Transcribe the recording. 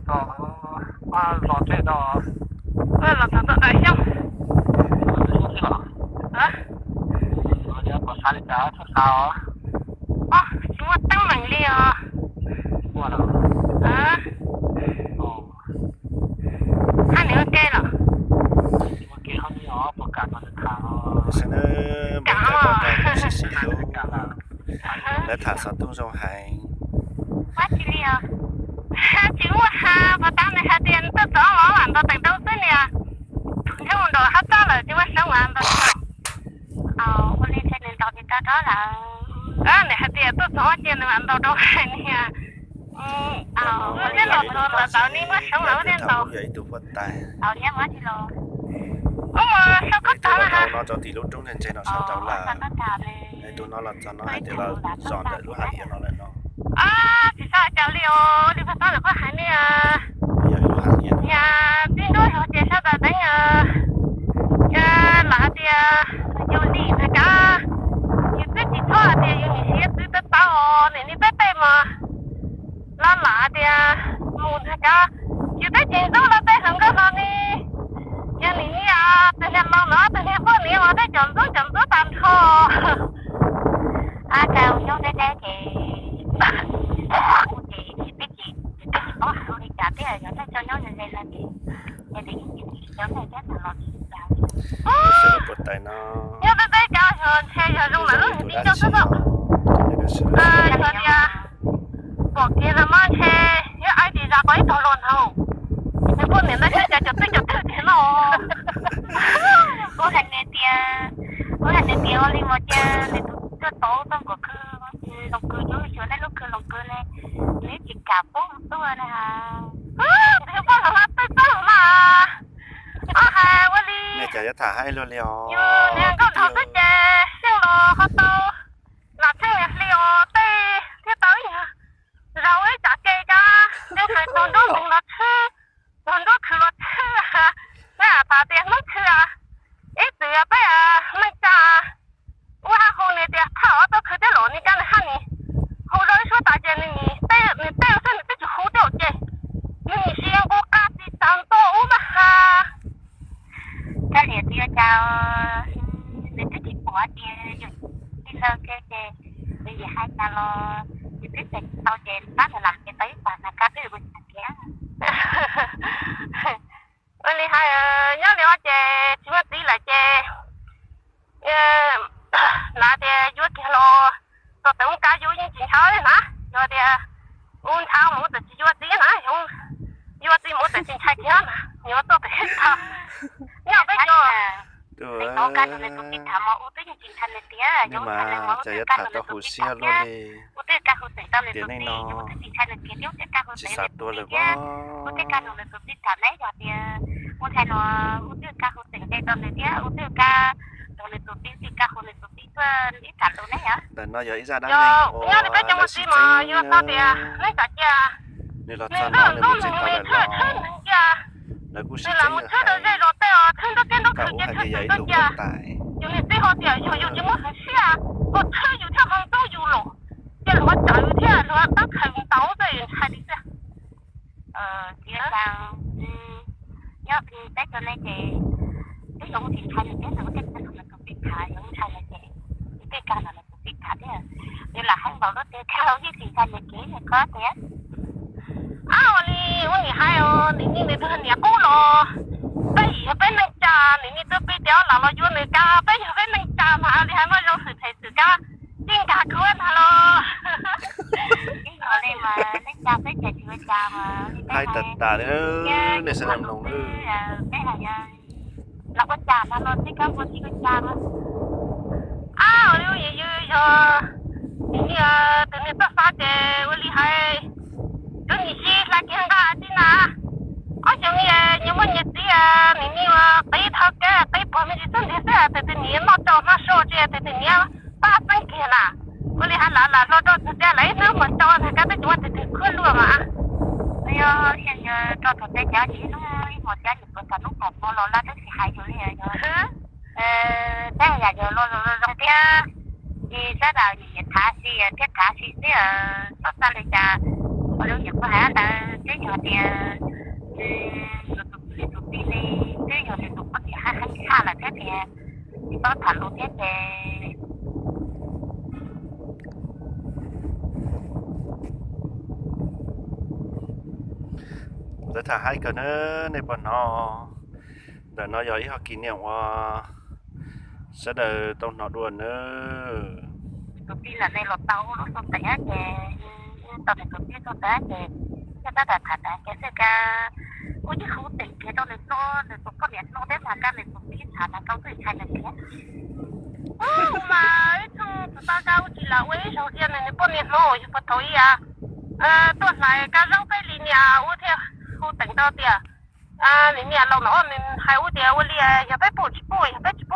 Los, los txog tom Xyooj. Puas xav li cas txhob xav os. Tsis muaj teeb meem li os. Hab nws ua ke los? Kam os. Lawv tham xov tooj zoo heev. Tsis muaj ha, puas tas nws hais tias nws tuaj txog lam ntau teem tau xwb nias. Nrhiav mus nraum hab txaj lawm tsis muaj seeb lam ntau. Ua li ntshe nws ntaus tsis tau rov lawm. Nws hais tias tuaj txog ces nws mam ntaus rau hais nias. Ua li los txog ntawm tawv ni muaj seeb lawm thiaj ntaus. Ua li mas sau koj tag no rau tim lub roob ntse ntse no sawv rau lawm. Tus no los txog no hais tias los zos ntawm lub hav iav no lawm no. Tsis tau cas li os, li pas tab lawm koj hais nias. Nias tib nruab zog ces sab tas teeb. Lam hais tias yus lim nag kav, yus twb tsis txhob hais tias yus nim siab twv tau tau os, nim niaj peb peb mos los lam hais tias mus nag kav, yus twb tsis ntxub los tej hluas nkauj hlo ni. Yog nim niaj tus niag laus los tus niag poj niam mas tej cov ntxub cov ntxub tag nrho. Ab, cas ua nyob deb deb ces, ces twb tsis, twb tsis paub hais ua li cas thiab, yog nej tso nyob ze ze no ces, ces twb tsis cov nej thiab thaum los tsis li cas. Nyob deb deb cas yog ntshe yog zoo lawm lub niag tib co xwb xwb. Yog tias pom kiag los mas ntshe yog aib tsis zam tau ib tog hluas nraug, nws poj niam ntawd xyov cas cov twj cov twg tiag no. Kuv hais nws tias, kuv hais nws tias ua li mas cia nws tus tuaj tau txoj nkaus khw Loos Kws, yuav xyuas nej lub khw Loos Kws ne, nws tsis kam pub tuaj na. Nws poj niam mas peb peb mas, o hais ua li, yus niag nkauj nraug xwb ces xyeej los ho tau lam tsheej niag hli os tej thiaj tau ib nyuag zaus ib tsam ke cas, tej hais txog nruab nteeg los tshwb, txog nruab khw los tshwb. Peb tham tias hnub khw ib txwm peb neej tsa ua hab hu nws tias thaj ob tau khw teb los nws cas nws hab nis hu rau ib suab tas ces nws nim, nws tej xwb nws twb tsis hu tej ces nws nim sis nqus qab tsis tag ntua ub mas ha. Kab liam tsis ua cas, nws twb tsis pom tias yus tij laug kiag ces nws yim hais cas los yus twb tsis tau ces pab nws lam ces tau ib tag nag kab twb ua cas kiag. Ua li hais nyob li os ces tsis muaj txiv lawm ces hnav tias yuav kiag los txog tawm ub kab yus yeej tsis ntshaw li na. Yog tias ub ntshaw mus txawm tsis yuav txiv na, yuav txiv mus txawm tsis ntshai thiab na, yuav tuaj pem tag. Nyob peb cov, peb tau kaj rau nws tus tij tham mas ub twb yeej tsis ntshai nws tiag, yog ntshai nws mas ub twb kaj rau nws tus tij tham thiab, ub twb kaj hu xeem rau nws tus tij, yog ub twb tsis ntshai nws tiag thiab ub twb kaj hu xeem nws tus tij thiab, ub twb kaj rau nws tus tij tham ne, yog tias ub ntshai no ub twb kaj hu xeem ntes rau nws thiab ub twb kaj rau nws tus tij, twb kaj hu nws tus tij tuaj ib tham lus ne yom. Ntawm no yog ib zaj dab neeg uas lawv sib txeeb, nws los txog no nws mus tseem tau lawm los lawv kuj sib txeeb lawm hais. Thaum ub hais tias yog ib tug huab tais. Yus niam tij ho tias yog yus tsis muaj hwj siab, koj tshwj yus thiab ho ntxub yus los, ces luag tsawv thiab luag tab khawm ntaub xwb ntshai li xwb. Nyob peb cov ne ces twb yog ua tsis ntshai nws thiab, nws ua tej tag nrho nws tus tij tham, yog ua ntshai nws ces ua tej tag nrho nws tus tij tham thiab. Nws lam hais npaum li tias koj ua tsis ntshai nws kev nws qhov tias, ab, ua li ua niam hais os, nim niaj nws tus niam qub los, peb yim yog peb neej tsa, nim niaj tuaj pib tias lam los yuav nws kab, peb yog peb neej tsa mas li hais muaj zoo xwm phem xwm kab, yeej nkag kuv ntag los. Hais tas tas li, nej sawv daws mloog. Peb hais los ua cas mas los tib kab npua tsis ua cas mas. Ab, ua li ua yus yog nim niaj tus niag txoj xav ces ua li hais, tus niam sib hla kiag nqa tib na. Ob xyoo nyias muaj nyias txiv, nim niaj ua qis dhau kev qis puag me ntsis xub ntiag xwb, tus twg niam noj tsau hmab sua tsis, tus twg niam pab xeeb kiag na. Ua li hais lam lam hlo rau txog tias lawv ib hnub mus tso nag kab twb tsis muaj tus twg khuab luaj mas. Yog rau txog tias cov ib hnub ib hmos cov nyuam qhuav txog hnub pom hmo los lawv twb tsis hais yus li yog. Saib yam yog los zoo zoo thiab, tsis sab dam yim thav si thiab thav si xwb, txhob xav li cas. Ua li yam kuv hais ntawd twb Yog tias nws tus txiv ne, twb yog nws tus poj niam haj heev tshaj lawm thiab tias tsis paub tham lus thiab ces lawv tham haib kawg na, nej puas hnov? Ntawm no yog ib qho kis niam uas sawv daws tau hnov dua nawb. Tus tij laug ne los tau lub xov tooj ces, tau nws tus tij xov tooj ces, thiaj tab tom tham tas ces xwb ka, ua ib qho teem kiag rau nws hlo, nws tus poj niam hlo thiab mas kab nws tus tij tham mas kau twb ntshai nws thiab. Ub mas ib tug txog tau kab ub tsis lam ua ib zaug thiab nws, nws poj niam hlo yog puag thaum ub tuaj hlais kab zaub peb li niam ub thiaj hu teem tau tias, nws niam laus no nws hais ub tias ua li yog peb pum tsis pum, yog peb tsis